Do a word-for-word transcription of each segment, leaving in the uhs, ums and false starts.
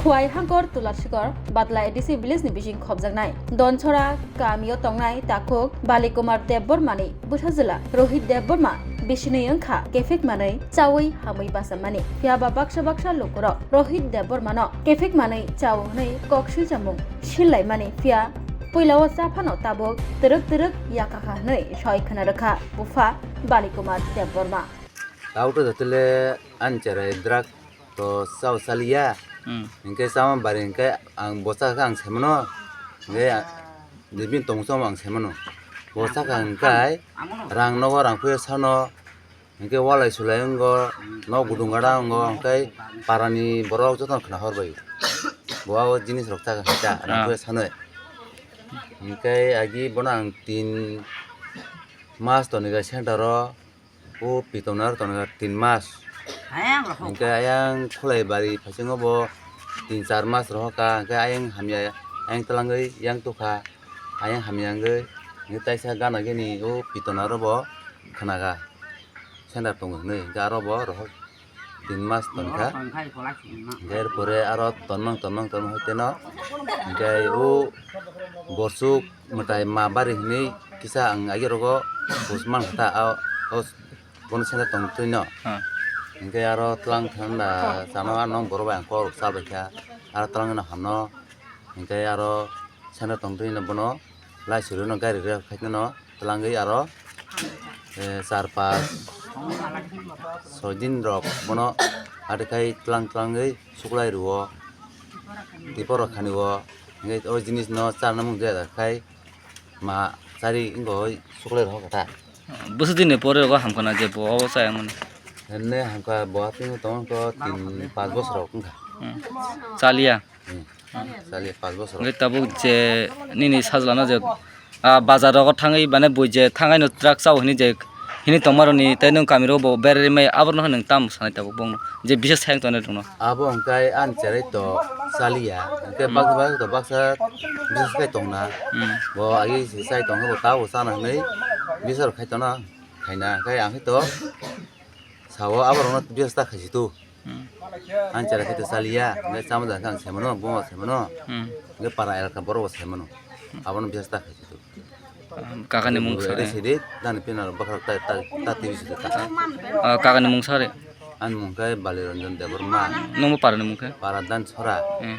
Khowai Hangkor Tularsikor Badla A D C village ni bising khobjaknai Donchora kamio tongnai takhuk Bali Kumar Debbarma ni bwsajwla Rohit Debbarma bisinwi wngkha kephik manwi chawi hamwi bachamani. Phiyaba baksa baksa lukurok Rohit Debbarma no kephik manwi chao hwnwi kok swijamung sillaimani, phiya puila o cha phano tabuk twrwk twrwk yakakha hwnwi soi khna rwkha bupha Bali Kumar Debbarma. Tao to jotole ani cherai drug to chao chaliya. Hmm. Hinkhe chama bari hinkhe ang bo chakha ang saimano. Hinkhe a-, je bini tongmung chama ang saimano. Bo chakha hinkhe rang nogo rang phuya sano. Hinkhe walai sulai wngo, nok gudung gada wngo, hinkhe parani borok jotono khna hor bai. Bo o jinis rok chakha hinkhe rang Ah. phuya sanoi. Hinkhe agi bono ang tin mas toniga center o. O pitona tongo tin mas. Hinkhe ayang khulai bari phaisingno bo tin char mas rohorkha, hinkhe ayang hamya, ayang twlangwi yang tukha, ayang hamya wngwi, hinkhe taisa gana gini o pitona ro bo khnaga. Senda tongo hinwi, hinkhe aro bo rohor tin mas tongkha. Hinkhe er pore aro tonmang, tonmang, tonmang hai teno, hinkhe o borsuk mwtai ma bari hinwi kisa ang agi rogo bus man kha ta, o, o, Bono senda tong twino. Ha. Hinkhe aro tlang thanda chano ano borok bai ang kok rok chal bai kha. Aro tlang no hano. Hinkhe aro senda tong twino bono lai suri no gari rw khai no twlangwi aro, eh, char pas soi din rok bono ati khai tlang twlangwi suklai rwo. Tipo rok khani o. Hinkhe o jinis no charna mung jaya khai. Ma chari wngkha hoi suklai rok kha ta. Bwswk dini pore rogo hamkha na je bo obo chaya mani. Henne hamkha bo atwino tongo wngkha tin pas bosor rok wngkha. Hmm. Chaliya. Hmm. Chaliya pas bosor rok. Hwnkhe tabuk je nini sajlano je, ah, bazar rogo thangwi mane bui je thangwi no truck chao hini je hini tongmaroni tei nwng kami rogo bo berai maya aborokno nwng tamo sanai tabuk bongno je bises thayang tongnai rokno. Abo hwnkhe ani cherai to chaliya, hwnkhe Hmm. baksa baksa to baksa business khai tongna. Hmm. Bo agi se chai tongkhe bo tabuk chana hinwi business rok khai tongna khaina, hwnkhe ang khe to sao aborokno business ta khaisi tu. Hmm. Ani cherai khe to chaliya, hwnkhe chama jani khe ang sai mano, buma sai mano, Hmm. hwnkhe para elaka borok bo sai mano, abono business ta khaisi tu. Kakani mung Bwrwi sari. Sidi, nani pinaro bakhra ta, ta, ta T V sidi ta. Ah, kakani mung sari. Ani mung khe Baliranjan Debbarma. Nungbo parani mung khe? Para Dansora. Eh.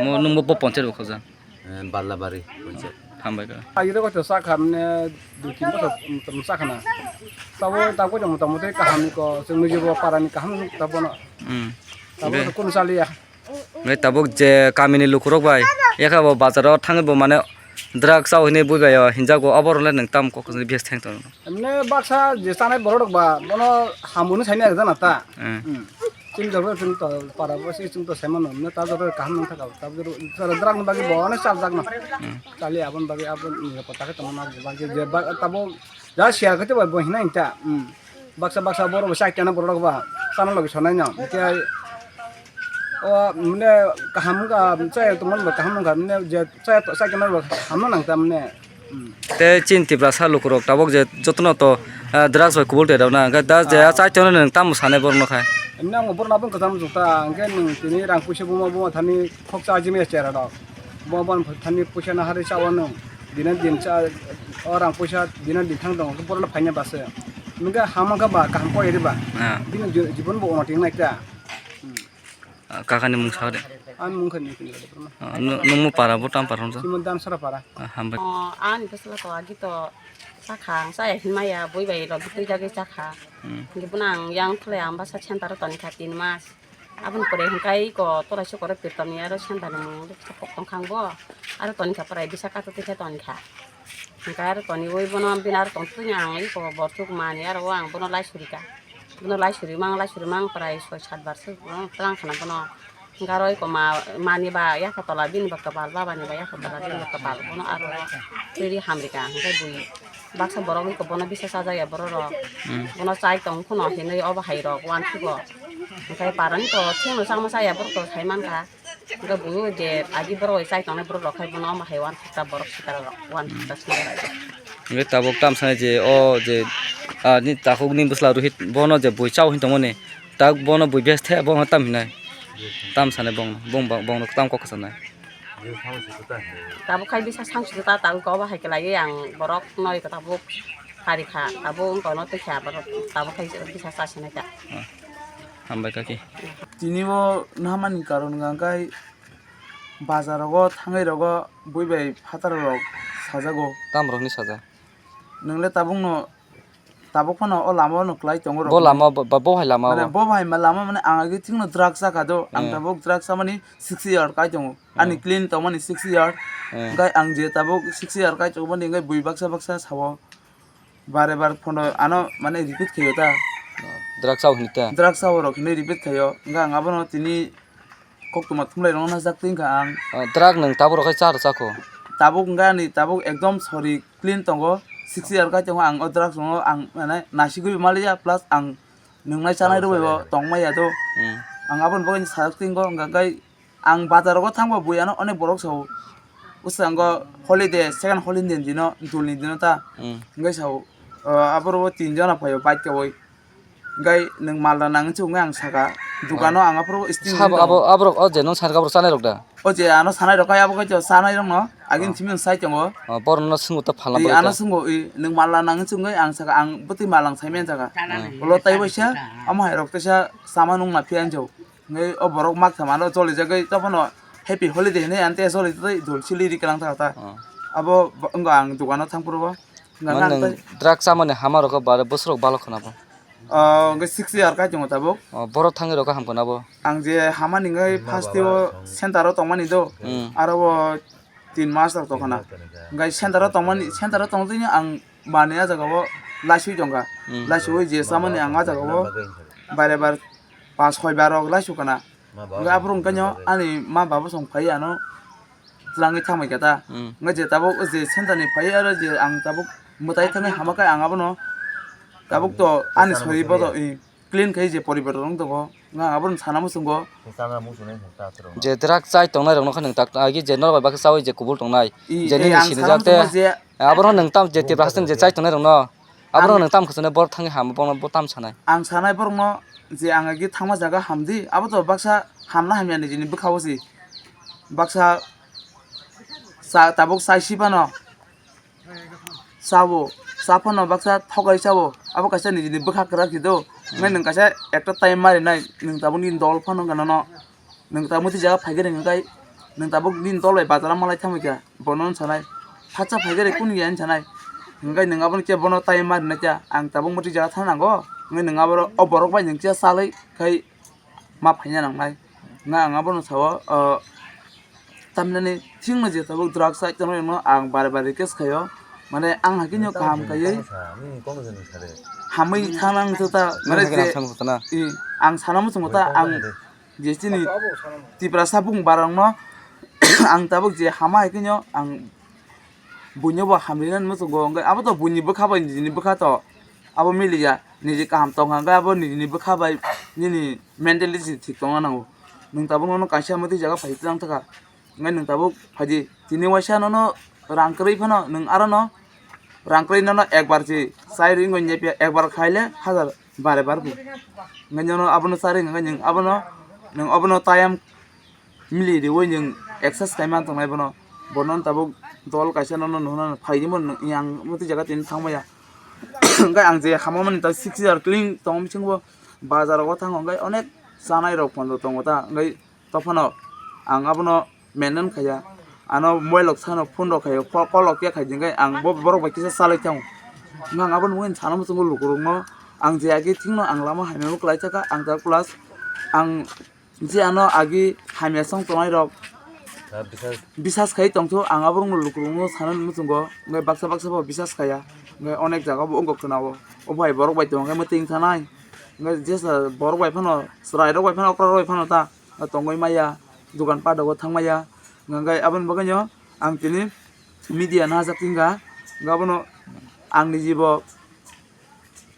Mo nungbo bo ponchayat bo khojak? Eh, Ballabari ponchayat. Hambai kha. Agire ko to sakha mne dui tin bosor, um, sakha na. Tabo, tabo jong motamoti kaham ko, chwng nujebo parani kaham tabo no. Hmm. Tabo Be- to kun saliya. Hwnkhe tabuk je kamini lukurok bai, yakha bo bazaro thangwi bo mane drug chao hinwi bui bai o hinjago, oborok le nwng tamo kok kwchangni biyas thang tongo? Emne baksa je chanai borok rok ba, bono hamoni saini ag jana ta. Hmm. Hmm. Chini jagao chwng to para bo se chwng to sai mano, emne ta jagao kaham nang thaka, ta jagao drug ni bagwi bo onek chal jak na. Hmm. Chali aboni bagwi aboni nirapota khe tongma bagwi je ba-, tabo ja share khe te bo hinai ta. Hmm. Baksa baksa borok bo chai tongna borok ba chana logi sonai no. Hwnkhe o mane kaham wngkha, chai tongmani bo kaham wngkha, mane je chai, chai tongmani bo hamno nang ta mane. Hmm. Tei chini Tiprasa lukurok tabuk je jotono to, ah, drugs bai kubul twi rwna, hwnkhe da je Ah. chai tongna nwng tamo sanai borokno khai? Emne ang borokno aboni kwcham muchung ta, hwnkhe nwng tini rang puisa buma buma thani khoksa ajimaya chera rok. Buma buma thani puisa nahari chao nwng. Dina din cha, o rang puisa dina din thang tongo, borokno phaina base. Nwng khe hamang kha ba, kaham kok edi ba. Ah. Bini ji-, jibon bo unnoti wngnai ta. Hmm. Ah, kakani mung sa de. Ani mung kha ni kini kha de. Ah, nu-, nungmo para bo tam para hwnsa? Simo Dansora para. Ah, hambai. O, ani bwsla to agi to chakha, ang chaya hinmaya, bui bai rok twi jagwi chakha. Hmm. Hwnkhe bono ang yang tholai ang basa center o toni kha tin mas. Aboni pore hwnkhe iko torai sukoro pirtoni aro center ni mung kok tong kha ang bo. Aro toni kha prai bisa kato twi khe toni kha. Hwnkhe aro toniwi bono bini aro tong twi ang iko borsuk mani aro o ang bono lai suri kha. Bono lai suri mang, lai suri mang prai soi sat bar se bono tlang khana bono. Hwnkhe aro iko ma, mani ba yakha tola bini ba kwpal, baba ni ba yakha tola bini ba kwpal. Bono aro twi ri hamri kha. Hwnkhe bui baksa borok iko bono bisa chajak ya borok rok. Hmm. Bono chai tong kheno hinwi obo hai rok uansukgo. Hwnkhe parani to thengno changma chaya borok to sai mankha. Hwnkhe buyo je agi borok bai chai tongnai borok rok khai bono omo hai uansukta borok sitara rok uansukta songwi bai. Hwnkhe tabuk tamsani je o je, ah, ni takhuk ni bwsla Rohit bono je bui chao hin tongmani tak bono bui best the bono tam hinai. Tam sanai bong, bong, bong, bongno tam kok sanai. Tabuk khai bisa sang sudu ta tang ko ba hai kelai ang borok noi ko tabuk hari kha tabuk wngko no twi kha borok tabuk khai bisa sa sinai ta. Hambai kaki. Tini bo nahamani karon hwnkha khe bazar rogo thangwi rogo bui bai phatar rok sajago. Tam rok ni saja. Nwng le tabuk no, tabuk phano o lama o no kwlai tongo rok. Bo lama, bo, bo, bo hai lama mane o. Bo hai ma lama mane ang agi thik no drugs chakha do. Ang tabuk drugs chamani six year kai tongo. Ani clean tongmani six year. Hwnkhe ang je tabuk six year kai tongmani hwnkhe bui baksa baksa sao. Bare bar phono ano mane repeat khaio ta. Drugs sao hini ta. Drugs sao rok hini repeat khaio. Hwnkhe ang abono tini koktwma thumlai rokno najak twi wngkha ang. Drugs nwng tabuk rok khai cha rw chakho? Tabuk hwnkhe ani tabuk ekdom sori clean tongo. Six year kai tongo ang o drugs rokno ang mane nasigwi maliya plus ang nwngnai chanai rwbai bo tongmaya do. Ang aboni bagwi sajak twi wngkha hwnkhe ang bazar rogo thangba bui ano onek borok sao. Bwskango holiday, second holiday ni dino, dul ni dino ta. Hwnkhe sao, ah, aborok bo tin jona phaio bike kawi. Hwnkhe nwng malda nang hinwi ang saka. Dukano ang aphuru sting sabo abo, aborok o je nwng sanai rok da? O je ano sanai rok kai abo kai chanai rok no. Agin simi sai tongo. Borok no swngo ta phalna bagwi ano swngo i nwng malda nang hinwi ang saka ang bwtwi malang sai men saka. Ulo tai waisa amo hai rok teisa sama nung na phiya hinwi. Hwnkhe o borok mak thamano cholijagwi tophano happy holiday hinwi ang tei choli tei dul sili ri kwlang ta ta. Abo wngkha ang dukano thang phuru bo. Mane nwng drugs chamani hama rokho bare bwswk balok khna bo? O hwnkhe six year kai tongo tabuk. O borok thangwi rokho ham khna bo? Ang je hamani hwnkhe first o center o tongmani do. Aro o tin mas rok tongkhana. Hwnkhe center o tongmani, center o tongtwino ang manwi ah jagao laiswi tongkha. Laiswi je chamani ang ah jagao bare bar pas soi bar rok laiswi khana. Hwnkhe aphuru hwnkhe ani ma baba song phai ano twlangwi thangbai kha ta. Hwnkhe je tabuk je center ni phai aro je ang tabuk mwtai thangwi hama khe ang abono tabuk to ani sori bodo clean khai je poribar rok tongo. Nga abono sana muchungo. Je drugs chai tongnai rok no khe nwng tak agi je norok bai bakhe chawi je kubul tongnai. Je nini sinijak te. Abono nwng tam je Tiprasa je chai tongnai rok no. Abono nwng tam khwchwnai borok thangwi ham bono bo tam sanai. Ang sanai borok no je ang agi thangma jaga hamdi abo to baksa hamna hamya nijini bwkha o si. Baksa sa tabuk chai si phano. Sabo, sa phano baksa thokai sabo, abo kaisa nijini bwkha kwrak si do. Hwnkhe nwng kaisa ekta time marinai, nwng tabuk nini dol phano wngkha nono. Nwng tabuk twi jaga phaikhe rwngkhe nwng tabuk nini dol bai bazar o malai thangbai kha, bono wng sanai. Phatsa phaikhe rw kunu ya wng sanai. Hwnkhe nwng abono khe bono time marinai kha, ang tabuk mwtwi jaga thang nango. Hwnkhe nwng abo o borok bai nwng khe salai khai ma phaina nangnai. Nga ang abono sao, o, tamhinani thikno je tabuk drugs side tongnaino ang bare bare request khaio. Mane ang hakhe no kaham khaiwi hamwi thang nang ta, mane je, i, ang sana muchungo ta, ang je chini Tiprasa bung barangno ang tabuk je hama hakhe no ang buino bo hamrina muchungo, hwnkhe abo to buini bwkha bai nini bwkha to abo miliya, niji kaham tongkha, hwnkhe abo nini bwkha bai nini mentality thik tongna nango. Nwng tabuk nono kaisa mwtwi jaga phai tlang thaka, hwnkhe nwng tabuk phaidi tini waisa nono rang kwrwi phano nwng aro no rang kwrwi nono ekbar si chai rwngwi nepya ekbar khaile hazar bare bar bo, hwnkhe nono abono chari hwnkhe nwng abono, nwng abono tayam mili riwi nwng excess khai man tongnai bono. Bono tabuk dol kaisa nono nuhuna phaidi mo yang mwtwi jaga tini thangmaya. Hwnkhe ang je hamamani ta six year clean tong bisingbo bazar o thango hwnkhe onek chanai rok pondo tongo ta hwnkhe tophano ang abono maintain khaiya. Ano moilok sano phone rok khaio, ko-, kolok ya khai hwnkhe ang bo borok bai kisa chalai thango. Hwnkhe ang abono mungwi sana muchungo lukurokno ang je agi thikno ang lama hamya bo kwlai thaka ang ta plus ang je ano agi hamya song tongnai rok bisas khai tongthu, ang aborokno lukurokno sana muchungo, hwnkhe baksa baksa bo bisas khaiya, hwnkhe onek jaga bo wngkha khwnao, obo hai borok bai tongkhe mwtwi wngthanai, hwnkhe jesa borok bai phano chwrai rok bai phano okra rok bai phano ta tongwi maya, dogan pat rogo thang maya, hwnkhe aboni bagwino ang tini media no hajak tingkha, hwnkhe abono ang nijibo.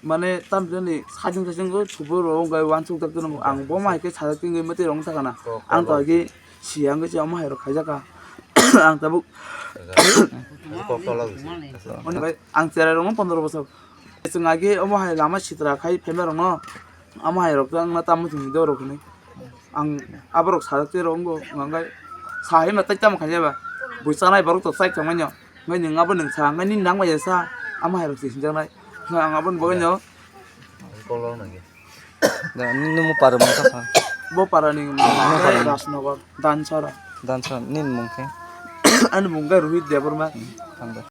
Mane tamjani sajwng sajwng o thubui rw wngkha uansuk jak jano ang bo ma hai khe sajak tingwi mwtwi rw wngkha na ang to hai khe siya wngkhe se omo hai rok khaijak kha ang tabuk ang cherai rok no pondro bosor chwng hai khe omo hai lama sitra khai phaima rok no omo hai rok to ang no tamo chwng do rok hinwi Ang aborok sajak twi rw wngo, hwnkhai sa hai ma tai tamo khaina ba. Bui chanai borok to chai tongmani. Hwnkhai nwng abo nwng sa, hwnkhai nini nang bai sa, ama hai rok se sinjaknai. Hwnkhai ang aboni bagwi no. Da, nini mung para mung kha? Bo para ni mung para ni? Rajnagar, Dansara. Dansara, nini mung khe? Ani mung khe Rohit Debbarma. Hambai.